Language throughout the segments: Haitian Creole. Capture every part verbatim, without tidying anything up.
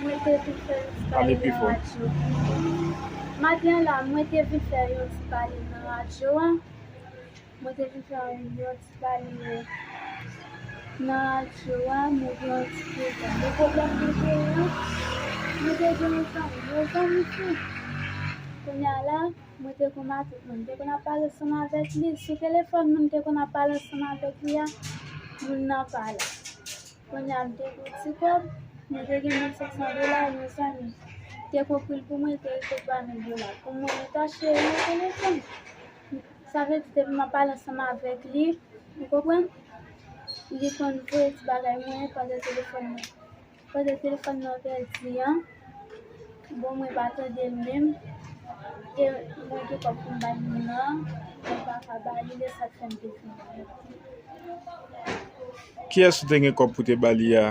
Mwen te vin fè yon ti pale nan radyo. Maten an la, mwen te vin fè yon ti pale nan radyo a. Mwen te vin fè yon ti pale nan radyo a, mwen gen yon ti pwoblèm. Men pwoblèm mwen te ye an, mwen te gen yon zanmi, yon zanmi fi. Kounye a la, mwen te konn matant mwen, mwen te konn ap pale ansanm avèk li. Sou telefòn, mwen te konn ap pale ansanm avèk li a, moun nan pa la. Kounye a, m te gen yon ti kòb, mwen te gen mil senk san dola, yon zanmi te konpri l pou mwen, te rete twa mil dola pou mwen, li t achte yon telefòn. Sa vle di, depi m ap pale ansanm avèk li, ou konprann? Li konn voye ti bagay mwen pandan telefòn nan. Pandan telefòn nan pèdi an, bon, mwen pa tande l menm. E mwen gen kòb pou m bay moun nan, mwen pa ka ba li, e sa k fè m te vin. Kiyès ou te gen kòb pou te ba li a?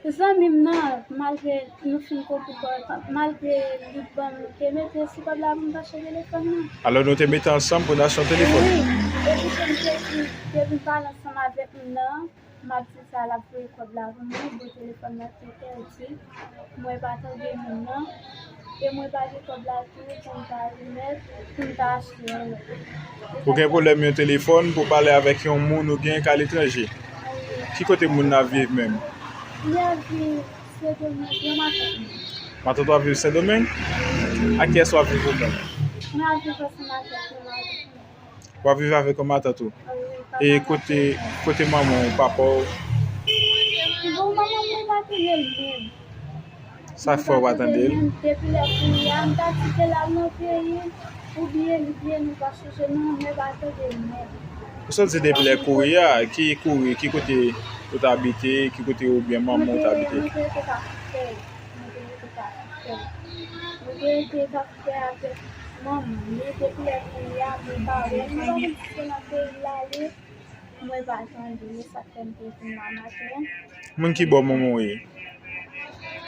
Zanmi m nan, malgre nou fin konpri kòb, malgre li ban m, te mete sou kòb la pou m t achte telefòn nan. Alò, nou te mete ansanm pou n achte yon telefòn? Wi, epi tou m te di, depi m pale ansanm avèk moun nan, m ap di sa, l ap voye kòb la pou mwen, bon, telefòn nan te pèdi. Mwen pa tande moun nan, e mwen pa gen kòb la tou pou m ta remèt, pou m ta achte yon lòt. Ou gen pwoblèm yon telefòn pou pale avèk yon moun ou gen k aletranje? Ki kote moun nan ap viv menm? Li ap viv Sendomeng, yon matant mwen. Matant w ap viv Sendomeng? Ak kiyès w ap viv ou menm? Mwen ap viv ansanm avèk yon matant mwen. W ap viv avèk yon matant ou? Wi, papa. E kote, kote manman w, papa w? Bon, manman mwen pa tande l menm. Sa fè w pa tande l? Depi lè kounye a, m ta kite l al nan peyi, oubyen li bliye nou pa sonje nou, mwen pa tande l menm. Ou sot di depi lè kounye a, ki kounye, ki kote ou t abite, ki kote oubyen manman w t abite? Mwen te, mwen te rete Kafou Fèy. Mwen te rete Kafou Fèy. Mwen te rete Kafou Fèy avèk manman m. Men depi lè kounye a, mwen pa wè l. Mwen pa konn si se nan peyi l ale. Mwen pa tande, e sa k fè m te vin la maten an. Moun ki bò manman w ye?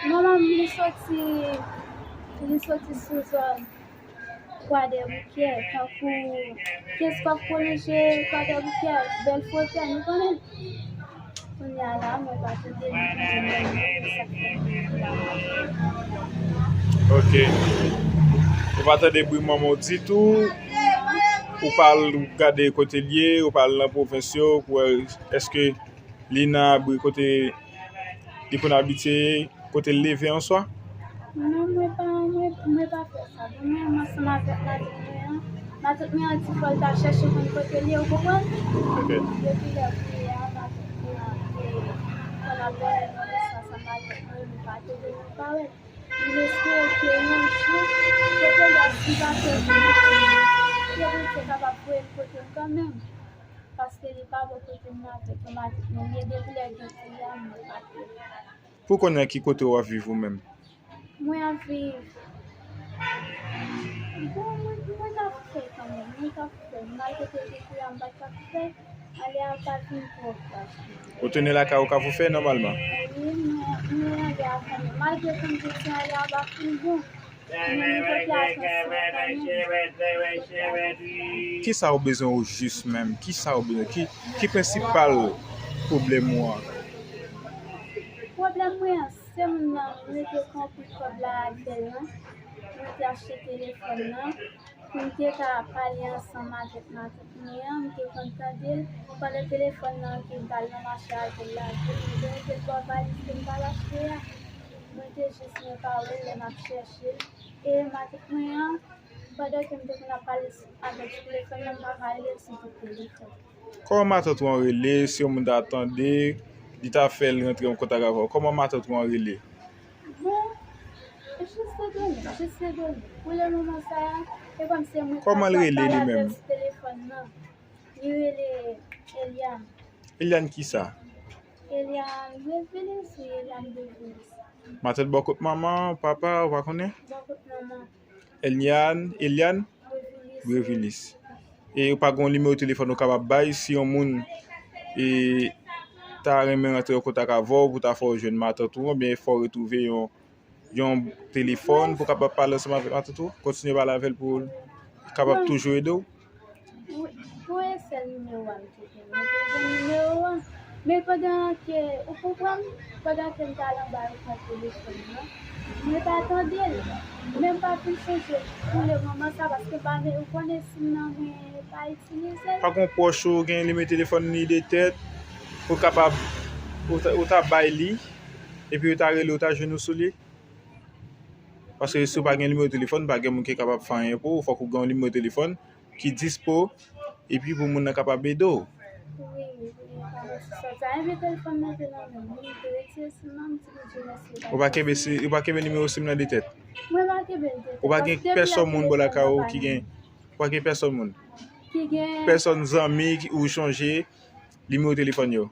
Manman m, li soti, li soti sou zòn Kwadèboukè, tankou Kenskòf Pwolonje, Kwadèboukè, Bèlfotèn, ou konnen? Kounye a la, mwen pa tande li, li menm, li menm, sa k fè m vin la. Ok. Ou pa tande bri manman w ditou? Ou pa al gade kote l ye? Ou pa al nan pwovens yo pou wè èske li nan abri kote li konn abitye ye, kote l leve answa? Non, mwen pa, mwen, mwen pa fè sa. Bon, mwen, mwen ansanm avèk matant mwen an. Matant mwen an di fò l ta chèche konn kote l ye, ou konprann? Ok. Depi lè kounye a, matant mwen an te konn ap wè mwen ansanm avèk mwen, nou pa tande, nou pa wè. Mwen espere ke yon jou, kote l ap si pa fè, ke Bondye kapab voye l kote m kanmenm. Paske li pa bò kote m nan avèk yon matant mwen, men depi lè gen kounye a, mwen pa fè. Pou konnen ki kote w ap viv ou menm? Mwen ap viv. Bon, mwen, mwen Kafou Fèy kanmenm. Mwen Kafou Fèy. Malgre ke depi a m pa t Kafou Fèy, ale a pa vin twò pwòch. Ou tounen lakay ou Kafou Fèy nòmalman? Wi, mwen, mwen ale a kanmenm. Malgre konn piti ale a pa fin bon. Men mwen pote atansyon kanmenm. Pote atansyon. Kisa ou bezwen ou jis menm? Kisa ou bezwen? Ki, ki prensipal pwoblèm ou an? Pwoblèm mwen an, se moun nan, mwen te konpri kòb la atè lan. Mwen te achte telefòn nan. Pou m te ka pale ansanm avèk matant mwen an, m te konn tande l. Pandan telefòn nan, ke m t al nan mache avè l lage l, mwen te rete l bò valiz ke m t al achte a. Mwen te jis men pawòl lè m ap chèche l. E matant mwen an, pandan ke m te konn ap pale avè l sou telefòn nan, m pa ka rele l sou tout telefòn. Kòman matant ou an rele, si yon moun ta tande, li ta fè l rantre an kontak avè w? Kòman matant ou an rele? Bon, jis se de nou, jis se de nou. Pou le moman sa a, e kòmsi se mwen k ap pale avè l sou telefòn nan. Li rele Eliane. Eliane kisa? Eliane Revilis, wi, Eliane Revilis. Matant bò kot manman, papa, ou pa konnen? Bò kot manman. Eliane, Eliane? Revilis. Revilis. E ou pa gen yon nimewo telefòn ou kapab bay si yon moun, e, ta renmen rantre an kontak avè w pou ta fè w jwenn matant ou, oubyen fè w retwouve yon, yon telefòn pou w kapab pale ansanm avèk matant ou? Kontinye pale avè l pou l kapab toujou ede w? Wi, wi, sèl nimewo a m te gen. Mwen te gen nimewo a. Men pandan ke, ou konprann, pandan ke m t al anba yo pran telefòn nan, mwen pa tande l. Men m pa fin sonje l pou le moman sa, paske m pa, ou konnen sim nan mwen pa itilize l. Pa gen pwòch ou gen nimewo telefòn li de tèt, ou kapab, ou ta, ou ta bay li, epi ou ta rele, ou ta jwenn ou sou li? Paske si w pa gen nimewo telefòn, pa gen moun ki kapab fè anyen pou ou. Fòk ou gen yon nimewo telefòn ki dispo, epi pou moun nan kapab ede w. Wi, wi, wi, sa, epi telefòn nan te nan men m, m te retire sim nan, m di li di mèsi. Ou pa kenbe si, ou pa kenbe nimewo sim nan de tèt? Mwen pa kenbe l de tèt. Ou pa gen pèsòn moun bò lakay ou ki gen, ou pa gen pèsòn moun? Ki gen pèsòn zanmi ki, ou chonje nimewo telefòn yo?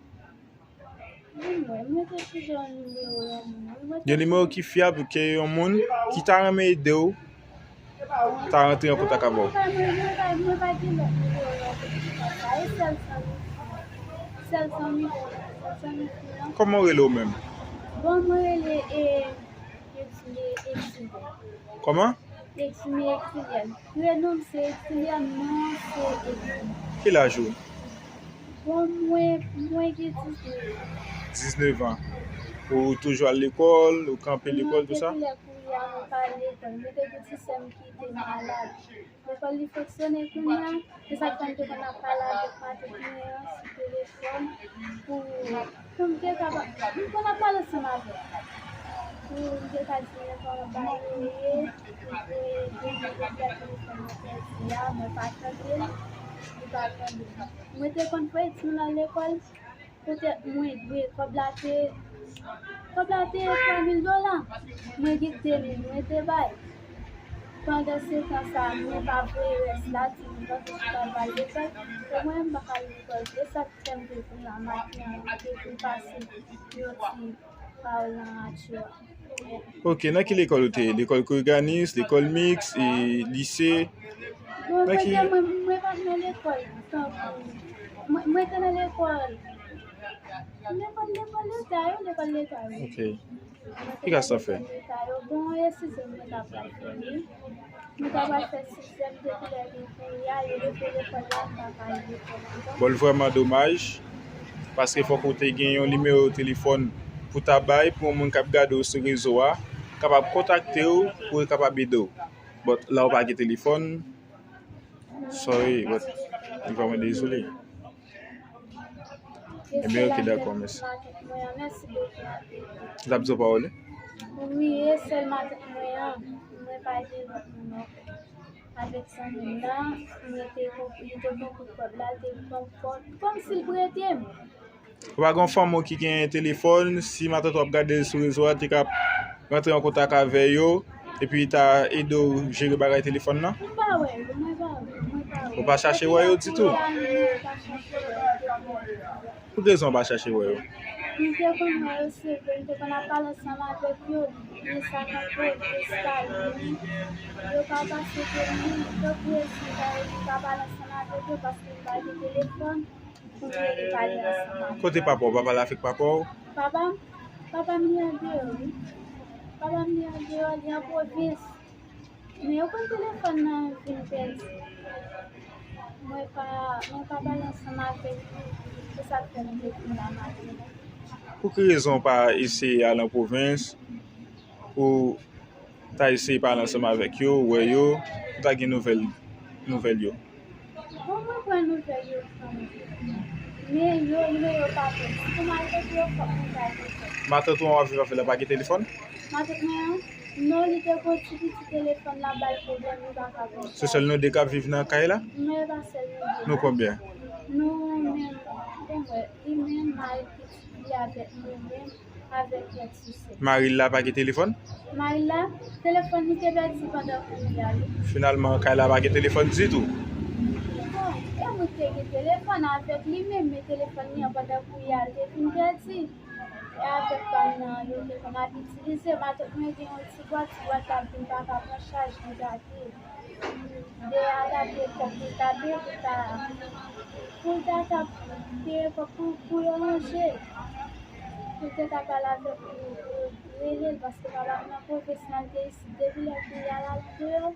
Yon nimewo ki fyab ke yon moun ki ta renmen ede w ta rantre an kontak avè w. Kòman w rele w menm? Bon, mwen rele, e, Edine Exilien. Kòman? Edine Exilien. Prenon m se Exilien, non se Edine. Ki laj ou? Bon, mwen, mwen gen diznèf. Diznèf an. Ou toujou al lekòl, ou kanpe lekòl, tou sa? Mwen te gen lekòl, mwen pa lekòl. Mwen te gen ti sè m ki te malad. Lekòl li fonksyone kounye a, se sa k fè m te konn ap pale avèk matant mwen an sou telefòn pou, pou m te kapab, m konn ap pale ansanm avè l. Pou m te ka di mwen kòman bagay yo ye, epi depi lè telefòn mwen pèdi a, mwen pa tande l, li pa tande m. Mwen te konn voye timoun nan lekòl, petèt mwen dwe, kòb la te, kòb la te twa mil dola. Mwen gen de mil mwen te bay. Pandan se tan sa a, mwen pa voye rès la, timoun nan toujou pa al lekòl. E mwen menm m pa ka al lekòl. E sa k fè m te vin la maten an, m te vin pase yon ti pawòl nan radyo a. Ok, nan ki lekòl ou te ye? Lekòl Koreganis, lekòl miks, e lise? Bon, nan ki... Mwen, mwen pa t nan lekòl, tankou, mwen, mwen te nan lekòl. Lekòl, lekòl leta yo, lekòl leta yo. Ok. Ki klas w ap fè? Bon, e sizyèm mwen ta pral fè, wi. Mwen ta pral fè sizyèm depi lè gen kounye a, yo leve lekòl la, m pa ka al lekòl ankò. Bon, l vrèman domaj, paske fòk ou te gen yon nimewo telefòn pou ta bay pou yon moun k ap gade w sou rezo a, kapab kontakte w, pou yo kapab ede w. But la ou pa gen telefòn, sorry, but li vrèman dezole. Ebyen, ok, dakò, mèsi. Mèsi bokou. Ou t ap di yon pawòl, wi? Wi, e sèl matant mwen an, mwen pa gen lòt moun ankò. Avèk zanmi m nan, mwen te, li te pran kout kòb la, li te pran kòb, kòmsi l prete m. Ou pa gen yon fanmi w ki gen telefòn, si matant ou ap gade l sou rezo a, te ka rantre an kontak avè yo, epi ta ede w jere bagay telefòn nan? M pa wè yo, mwen pa wè, mwen pa wè. Ou pa chache wè yo ditou? Pou ki rezon ou pa chache wè yo? M te konn wè yo, se vre, m te konn ap pale ansanm avèk yo, men sa nan kote Stalin, yo pa pase de mil, tankou esi, m pa pale ansanm avèk yo paske m pa gen telefòn. Kote papa w? Papa l avèk papa w? Papa m, papa m li andeyò, wi. Papa m li andeyò, li an pwovens. Men yo konn telefòn nan vin pèdi. Mwen pa, mwen pa pale ansanm avèk li. Se sa k fè m te vin la maten. Pou ki rezon w pa eseye al an pwovens pou ta eseye pale ansanm avèk yo, wè yo, pou ta gen nouvèl, nouvèl yo? Bon, mwen pran nouvèl yo kanmenm. Men yo, men yo pa bon. Si pou m al kote yo, fòk mwen ta gen fòs. Matant ou an w ap viv avè l la pa gen telefòn? Matant mwen an? Non, li te gon ti piti telefòn la bay pwoblèm, li pa ka konn. Se sèl nou de k ap viv nan kay la? Non, e pa sèl nou de. Nou konbyen? Nou menm, bon, mwen, li menm, mari pitit li avèk mwen menm. Avèk kèk sou sèt. Mari l la pa gen telefòn? Mari l la, telefòn li te pèdi pandan kouri a, wi. Finalman, kay la pa gen telefòn ditou? Bon, e mwen te gen telefòn avèk li menm, men telefòn li an pandan kouri a, l te vin pèdi. E avèk pa m nan, yo te konn ap itilize. Matant mwen gen yon ti bwat, ti bwat la vin pa ka pran chaj, li gate. De a gate kòb pou l tape, pou l ta, pou l ta, ta peye kòb pou, pou yo ranje. Pou l te ka pale avèk yo, rele l. Paske papa m nan pwofesyonèl te isit depi lè kounye a l al andeyò,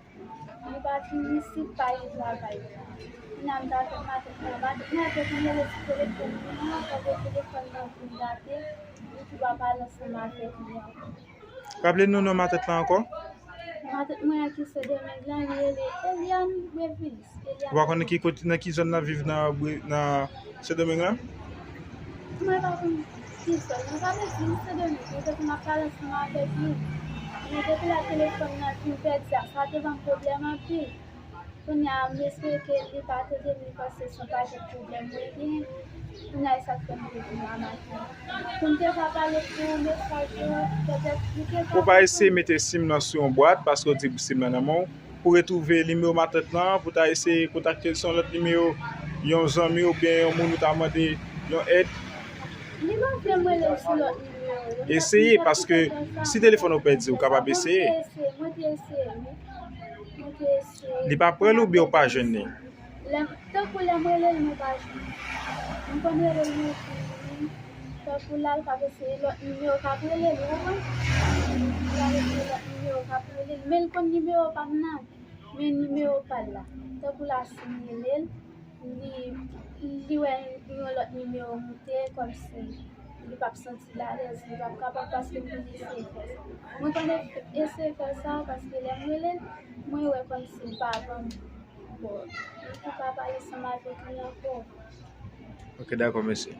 li pa vin isit, pa gen travay. Kounye a m t avèk matant mwen, matant mwen te vin rele sou telefòn mwen an, pandan telefòn nan vin gate, li tou pa pale ansanm avèk li ankò. Raple nou non matant lan ankò? Matant mwen an ki Sendomeng lan, li rele Eliane Brevilis. Ou pa konn ki kote, nan ki zòn l ap viv nan, nan Sendomeng lan? Mwen pa konn ki zòn. Mwen pa vle di m Sendomeng, men depi m ap pale ansanm avèk li, men depi lè telefòn nan vin pèdi a, sa te ban m pwoblèm anpil. Kounye a, m espere ke li pa tande m, li panse se yon pakèt pwoblèm mwen gen. Kounye a, e sa k fè m te vin la maten. Pou m te ka pale pou mesaj yo, petèt li te ka Ou pa eseye mete sim nan sou yon bwat, paske w di sim nan nan men w, pou retwouve nimewo matant lan, pou ta eseye kontakte l sou yon lòt nimewo, yon zanmi oubyen yon moun ou ta mande yon èd? Li pa vle m rele l sou lòt nimewo. Eseye, paske si telefòn ou pèdi, ou kapab eseye. Mwen te eseye, mwen te eseye, wi. Mwen te eseye. Li pa pran l oubyen ou pa jwenn li? Lè m, tankou lè m rele l, mwen pa jwenn li. M konn rele l yon kou, wi. Tankou la, l k ap eseye lòt nimewo k ap rele l, ou konprann? L ap eseye lòt nimewo k ap rele l. Men l konn nimewo pa m nan. Men nimewo pa l la. Tankou la, si m rele l, li, li wè yon lòt nimewo moute, kòmsi li p ap santi l alèz, li p ap kapab, paske m konn eseye fè sa. Mwen konn eseye fè sa, paske lè m rele l, mwen wè kòmsi l pa ban m. Bon, li tou pa pale ansanm avèk li ankò. Ok, dakò, mèsi.